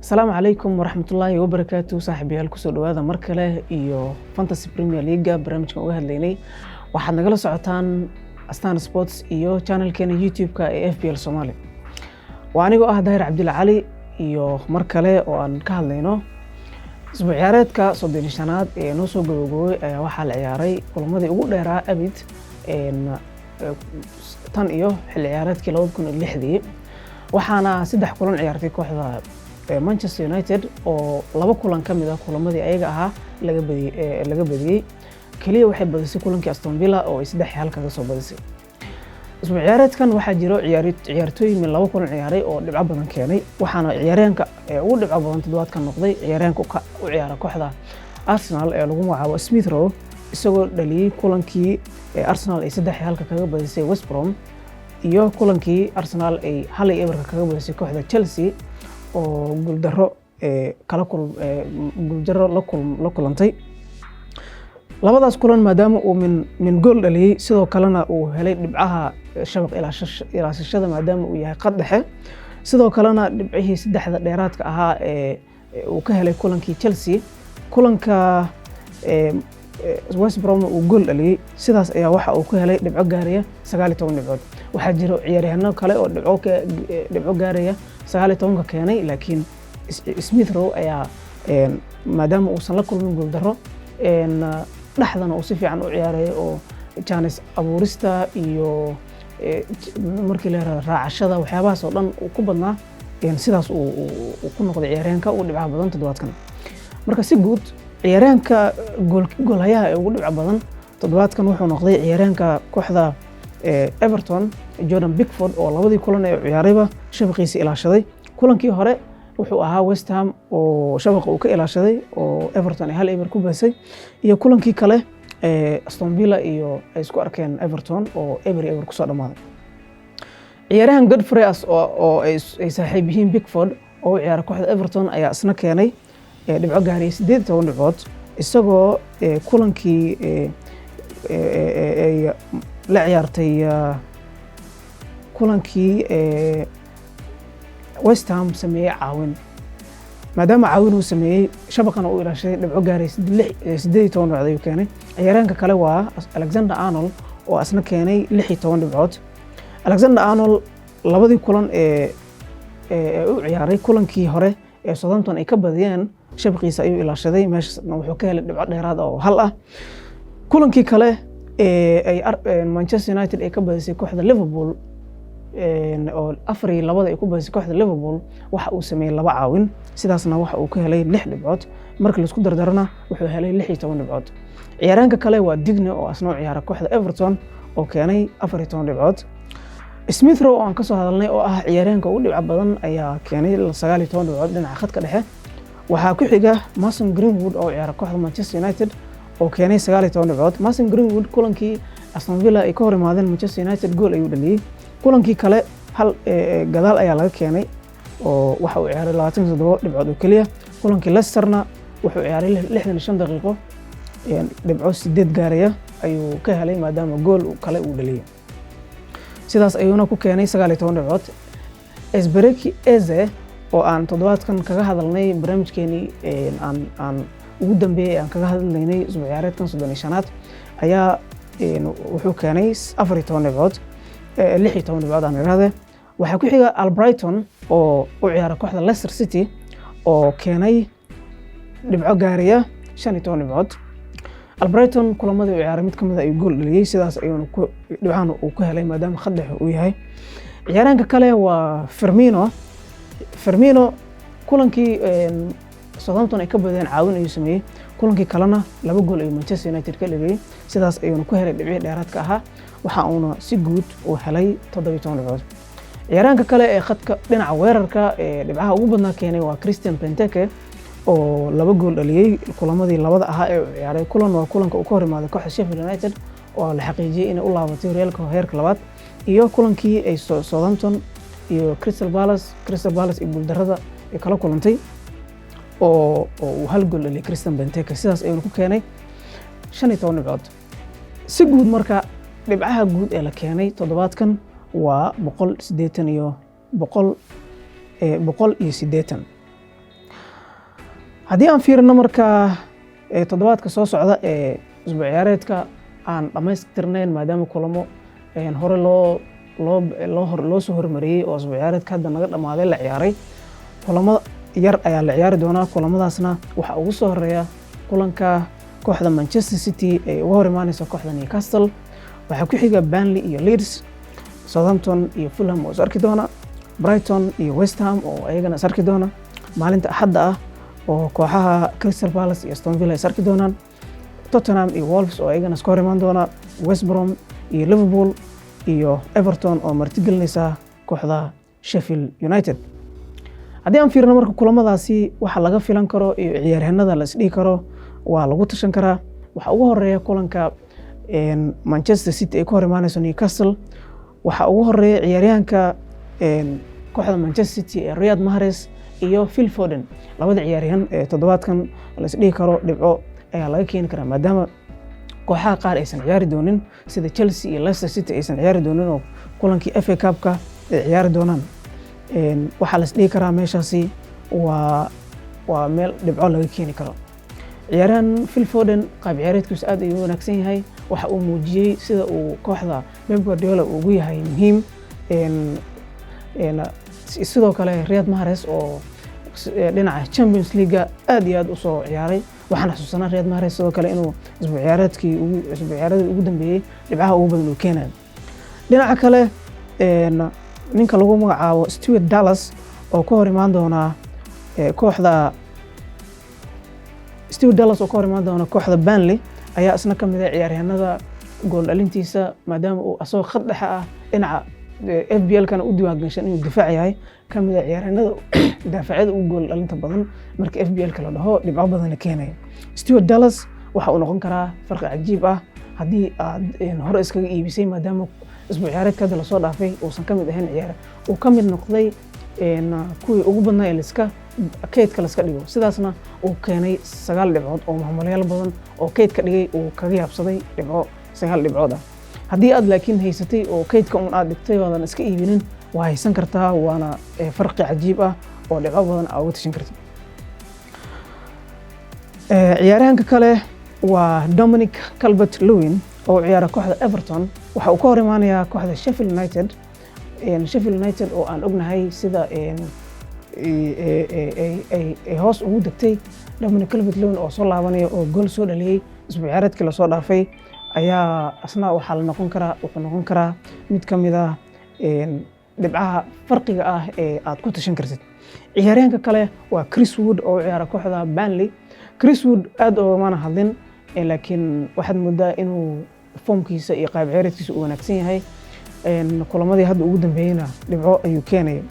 Asalaamu calaykum waraxmatullaahi wabarakaatu, saaxiibayaal. Kusoo dhawaada mar kale iyo Fantasy Premier League-ga barnaamijkan uga hadlaynay. Waxaad nagala socotaan Astan Sports iyo channelkeena YouTube-ka ee FPL Somali. Waa anigoo ah Daahir Cabdilla Cali iyo mar kale oo aan ka hadlayno isbuuc ciyaareedka 35aad ee noo soo gabagaboway. Ayaa waxaa la ciyaaray kulamadii ugu dheeraa abid tan iyo xilli ciyaareedkii 2006-dii. Waxaana saddex kulan ciyaartay kooxda Manchester United, oo laba kulan ka mid ah kulamadii ayaga ahaa laga badiyey. Keliya waxay badisay kulankii Aston Villa oo ay 3-1 kaga soo badisay. Isbuuc ciyaareedkan waxaa jiro ciyaartooy min laba kulan ciyaaray oo dhibco badan keenay. Waxaana ciyaaryahanka ugu dhibco badan toddobaadkan noqday ciyaaryahanka u ciyaara kooxda Arsenal ee lagu magacaabo Smith Rowe, isagoo dhaliyey kulankii Arsenal ay 3-1-ka kaga badisay West Brom iyo kulankii Arsenal ay 1-0-ka kaga badisay kooxda Chelsea, oo guuldaro kala guuldaro la kulantay labadaas kulan. Maadaama uu min gool dhaliyey, sidoo kalena uu helay dhibcaha shabaq ilaashashada maadaama uu yahay qad dhexe, sidoo kalena dhibcihii saddexda dheeraadka ahaa ee uu ka helay kulankii Chelsea, kulanka West Brom uu gool dhaliyey, sidaas ayaa waxa uu ku helay dhibco gaaraya 19 dhibcood. Waxaa jiro ciyaaryahano kale oo dhibco gaaraya 19-ka keenay, laakiin Smith Rowe ayaa, maadaama uusan la kulmin guuldaro, dhexdana uu si fiican u ciyaaraya oo chance abuurista iyo markii la yiraahdo raacashada, waxyaabahaas oo dhan uu ku badnaa, sidaas uu ku noqday ciyaaryahanka ugu dhibcaha badan toddobaadkan. Marka si guud, ciyaaryahanka goolhayaha ee ugu dhibca badan toddobaadkan wuxuu noqday ciyaaryahanka kooxda Everton, Jordan Pickford, oo labadii kulan ee ciyaarayba shabaqiisa ilaashaday. Kulankii hore wuxuu ahaa West Ham oo shabaqa uu ka ilaashaday oo Everton ay 1-0 ku badisay, iyo kulankii kale Aston Villa iyo ay isku arkeen Everton oo 0-0 kusoo dhammaaday. Ciyaaryahan Godfrey oo ay saaxiib yihiin Pickford oo u ciyaara kooxda Everton ayaa isna keenay dhibco gaaraya 18 dhibcood, isagoo kulankii ay la ciyaartay kulankii West Ham sameeyey caawin. Maadaama caawin uu sameeyey, shabaqana uu ilaashaday, dhibco gaaray 18 dhibcood ayuu keenay. Ciyaaryahanka kale waa Alexander Arnold oo asna keenay 16 dhibcood. Alexander Arnold labadii kulan ee u ciyaaray, kulankii hore ee Southampton ay ka badiyeen shabaqiisa ayuu ilaashaday, meeshaasna wuxuu ka helay dhibco dheeraad oo hal ah. Kulankii kale ee ay Manchester United ay ka badisay kooxda Liverpool, oo 4-2 ay ku badisay kooxda Liverpool, waxa uu sameeyey laba caawin, sidaasna waxa uu ka helay lix dhibcood. Marka laisku dardarana, wuxuu helay 16 dhibcood. Ciyaaraanka kale waa Digne oo asna u ciyaara kooxda Everton oo keenay 14 dhibcood. Smith Rowe oo aan kasoo hadalnay, oo ah ciyaaryahanka ugu dhibco badan, ayaa keenay 19 dhibcood dhinaca khadka dhexe. Waxaa ku xiga Mason Greenwood oo ciyaara kooxda Manchester United oo keenay 19 dhibcood. Mason Greenwood kulankii Aston Villa ay ka hor imaadeen Manchester United gool ayuu dhaliyey. Kulankii kale hal gadaal ayaa laga keenay oo waxa uu ciyaaray 27 dhibcood oo keliya. Kulankii Leicesterna wuxuu ciyaaray 65 daqiiqo, dhibco sideed gaaraya ayuu ka helay maadaama gool kale uu dhaliyey, sidaas ayuuna ku keenay 19 dhibcood. Eberechi Eze oo aan toddobaadkan kaga hadalnay barnaamijkeenii aan ugu dambeeyey aan kaga hadlaynay isbuuc ciyaareedkan 35aad ayaa wuxuu keenay 14 dhibcood, 16 dhibcood aan idhahde. Waxaa ku xiga Albrighton oo u ciyaara kooxda Leicester City oo keenay dhibco gaaraya 15 dhibcood. Albrighton kulamadii uu ciyaaray mid kamid a ayuu gool dhaliyey, sidaas ayuuna ku dhibcahan uu ku helay maadaama khad dhexe uu yahay. Ciyaaraanka kale waa Firmino. Firmino kulankii Southampton ay ka badeen caawin ayuu sameeyey. Kulankii kalena laba gool ayuu Manchester United ka dhaliyey, sidaas ayuuna ku helay dhibcihii dheeraadka ahaa. Waxa uuna si guud uu helay 17 dhibcood. Ciyaaraanka kale ee khadka dhinaca weerarka ee dhibcaha ugu badnaa keenay waa Christian Benteke oo laba gool dhaliyey kulamadii labada ahaa ee uu ciyaaray. Kulan waa kulanka uu ka hor imaaday kooxda Sheffield United oo la xaqiijiyey inay u laabatay horyaalka heerka labaad, iyo kulankii ay Southampton iyo Crystal Palace iyo guuldarrada ay kala kulantay oo uu hal gool dhaliyay Christian Benteke, sidaas ayuuna ku keenay 15 dhibcood. Si guud marka, dhibcaha guud ee la keenay toddobaadkan waa boqol siddeetan iyo boqol 180. Haddii aan fiirino marka toddobaadka soo socda ee usbuuc ciyaareedka aan dhammaystirnayn, maadaama kulamo hore loo soo hormariyey oo usbuuc ciyaareedka hadda naga dhammaaday la ciyaaray, kulamo yar ayaa la ciyaari doonaa. Kulamadaasna waxaa ugu soo horeeya kulanka kooxda Manchester City ee uga hor imaaneysa kooxda Newcastle. Waxaa ku xiga Burnley iyo Leeds, Southampton iyo Fulham oo is arki doona, Brighton iyo West Ham oo ayagana is arki doona maalinta Axadda ah, oo kooxaha Crystal Palace iyo Aston Villa is arki doonaan, Tottenham iyo Wolves oo ayagana iska hor imaan doona, West Brom iyo Liverpool, iyo Everton oo martigelinaysa kooxda Sheffield United. Haddii aan fiirno marka kulamadaasi, waxa laga filan karo iyo ciyaaryahanada la isdhihi karo waa lagu tashan karaa, waxaa ugu horeeya kulanka Manchester City ay ka hor imaaneyso Newcastle. Waxaa ugu horeeya ciyaaryahanka kooxda Manchester City ee Riyad Mahrez iyo Phil Foden. Labada ciyaaryahan ee toddobaadkan la isdhihi karo dhibco ayaa laga keeni karaa, maadaama kooxaha qaar aysan ciyaari doonin, sida Chelsea iyo Leicester City aysan ciyaari doonin oo kulankii FA Cup-ka ay ciyaari doonaan. Waxaa la isdhihi karaa meeshaasi waa meel dhibco laga keeni karo. Ciyaaryahan Phil Foden qaab ciyaareedkiisu aad ayuu u wanaagsan yahay. Waxa uu muujiyey sida uu kooxda Pep Guardiola ugu yahay muhiim. Sidoo kale Riyad Mahrez oo dhinaca Champions League aad iyo aad u soo ciyaaray. Waxaan xasuusanaa Riyad Mahrez sidoo kale inuu isbuuc ciyaareedkii isbuuc ciyaareedkii ugu dambeeyey dhibcaha ugu badan uu keenayo. Dhinaca kale, ninka lagu magacaabo Stuart Dallas oo ka hor imaan doona kooxda Stuart Dallas oo ka hor imaan doona kooxda Burnley ayaa isna ka mid ah ciyaaryahanada gool dhalintiisa, maadaama uu asagoo khad dhexe ah dhinaca FPL-kana u diiwaan gashan inuu difaac yahay, ka mid ah ciyaaryahanada daafacyada ugu gool dhalinta badan marka FPL-ka la dhaho, dhibco badanna keenaya. Stuart Dallas waxa uu noqon karaa farqi cajiib ah haddii aad hore iskaga iibisay, maadaama isbuuc ciyaareedka hadda lasoo dhaafay uusan ka mid ahayn ciyaar uu ka mid noqday kuwii ugu badnaa ee laiska kaydka laska dhigo, sidaasna uu keenay 9 dhibcood oo maamulayaal badan oo kaydka dhigay uu kaga yaabsaday dhibco 9 dhibcood ah. Haddii aad laakiin haysatay oo kaydka un aad dhigtay oodan iska iibinin, waa haysan kartaa, waana farqi cajiib ah oo dhibco badan aa uga tashan kartid. Ciyaaryahanka kale waa Dominic Calvert Lewin oo ciyaara kooxda Everton. Waxa uu ka hor imaanayaa kooxda Sheffield United. Sheffield United oo aan ognahay sida ay hoos ugu degtay, Dominic Calvert Lewin oo soo laabanaya oo gool soo dhaliyey isbuuc ciyaareedkii lasoo dhaafay ayaa asna waxaa la noqon karaa, wuxuu noqon karaa mid ka mid ah dhibcaha farqiga ah ee aad ku tashan kartid. Ciyaaryahanka kale waa Chris Wood oo u ciyaara kooxda Burnley. Chris Wood aad ogamana hadlin, laakiin waxaad moodaa inuu foomkiisa iyo qaab ciyaareedkiisa uu wanaagsan yahay. Kulamadii hadda ugu dambeeyeyna dhibco ayuu keenaya.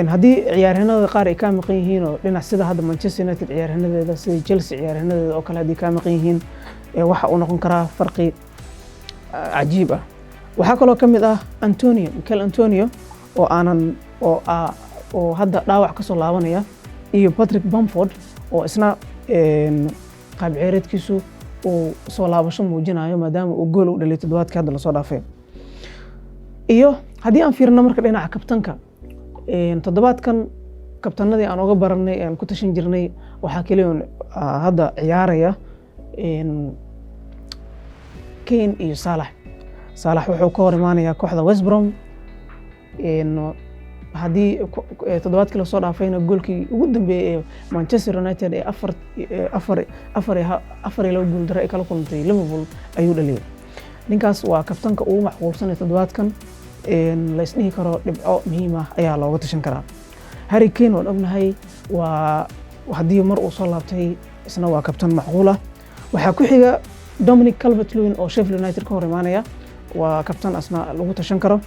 Haddii ciyaaryahanada qaar ay kaa maqan yihiin oo dhinac, sida hadda Manchester United ciyaaryahanadeeda, sida Chelsea ciyaaryahanadeeda oo kale, haddii kaa maqan yihiin, waxa uu noqon karaa farqi cajiib ah. Waxaa kaloo ka mid ah Antonio, Michail Antonio oo aanan oo oo hadda dhaawac kasoo laabanaya, iyo Patrick Bamford oo isna qaab ciyaareedkiisu uu soo laabasho muujinayo, maadaama uu gool u dhaliyay toddobaadkii hadda lasoo dhaafay. Iyo haddii aan fiirino marka dhinaca kabtanka, toddobaadkan kabtanadii aan uga baranay aan ku tashan jirnay waxaa keliya hadda ciyaaraya Kane iyo Saalax. Saalax wuxuu ka hor imaanayaa kooxda West Brom. Haddii toddobaadkii lasoo dhaafayna goolkii ugu dambeeyey ee Manchester United ee afar afar afar afar iyo laba guul darro ay kala kulantay Liverpool ayuu dhaliyay. Ninkaas waa kabtanka ugu macquulsan ee toddobaadkan la isdhihi karo dhibco muhiim ah ayaa looga tashan karaa. Harry Kane waan ognahay, waa haddii mar uu soo laabtay isna waa kabtan macquul ah. Waxaa ku xiga Dominic Calvert Lewin oo Sheffield United ka hor imaanaya, waa kabtan asna lagu tashan karo.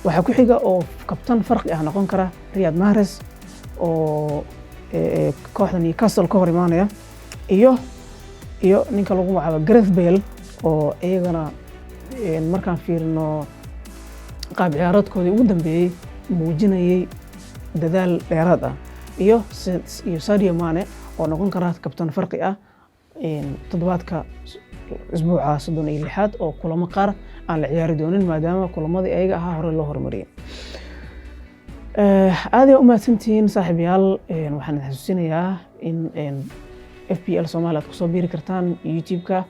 Waxaa ku xiga oo kabtan farqi ah noqon kara Riyad Mahrez oo kooxda Newcastle ka hor imaanaya, iyo ninka lagu magacaabo Gareth Bale oo iyagana markaan fiirino qaab ciyaareedkoodii ugu dambeeyey muujinayay dadaal dheeraad ah, iyo Sadio Mane oo noqon kara kabtan farqi ah toddobaadka isbuuca 36aad oo kulamo qaar aan la ciyaari doonin, maadaama kulamadii ayaga ahaa hore loo horumariyay. Aad ay u mahadsantihiin, saaxiibayaal. Waxaan idin xasuusinayaa in FPL Soomaali aad kusoo biiri kartaan YouTube-ka,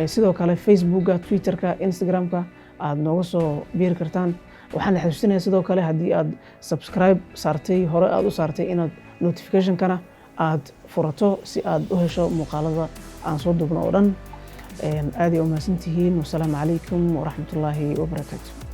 sidoo kale Facebooka, Twitterka, Instagramka aad nooga soo biiri kartaan. Waxaan xasuusinayaa sidoo kale, haddii aad subscribe saartay, hore aad u saartay, inaad notificationkana aad furato si aad u hesho muuqaalada aan soo duubno oo dhan. Aad ay u mahadsantihiin. Wasalaamu calaykum waraxmatullaahi wabarakaatu.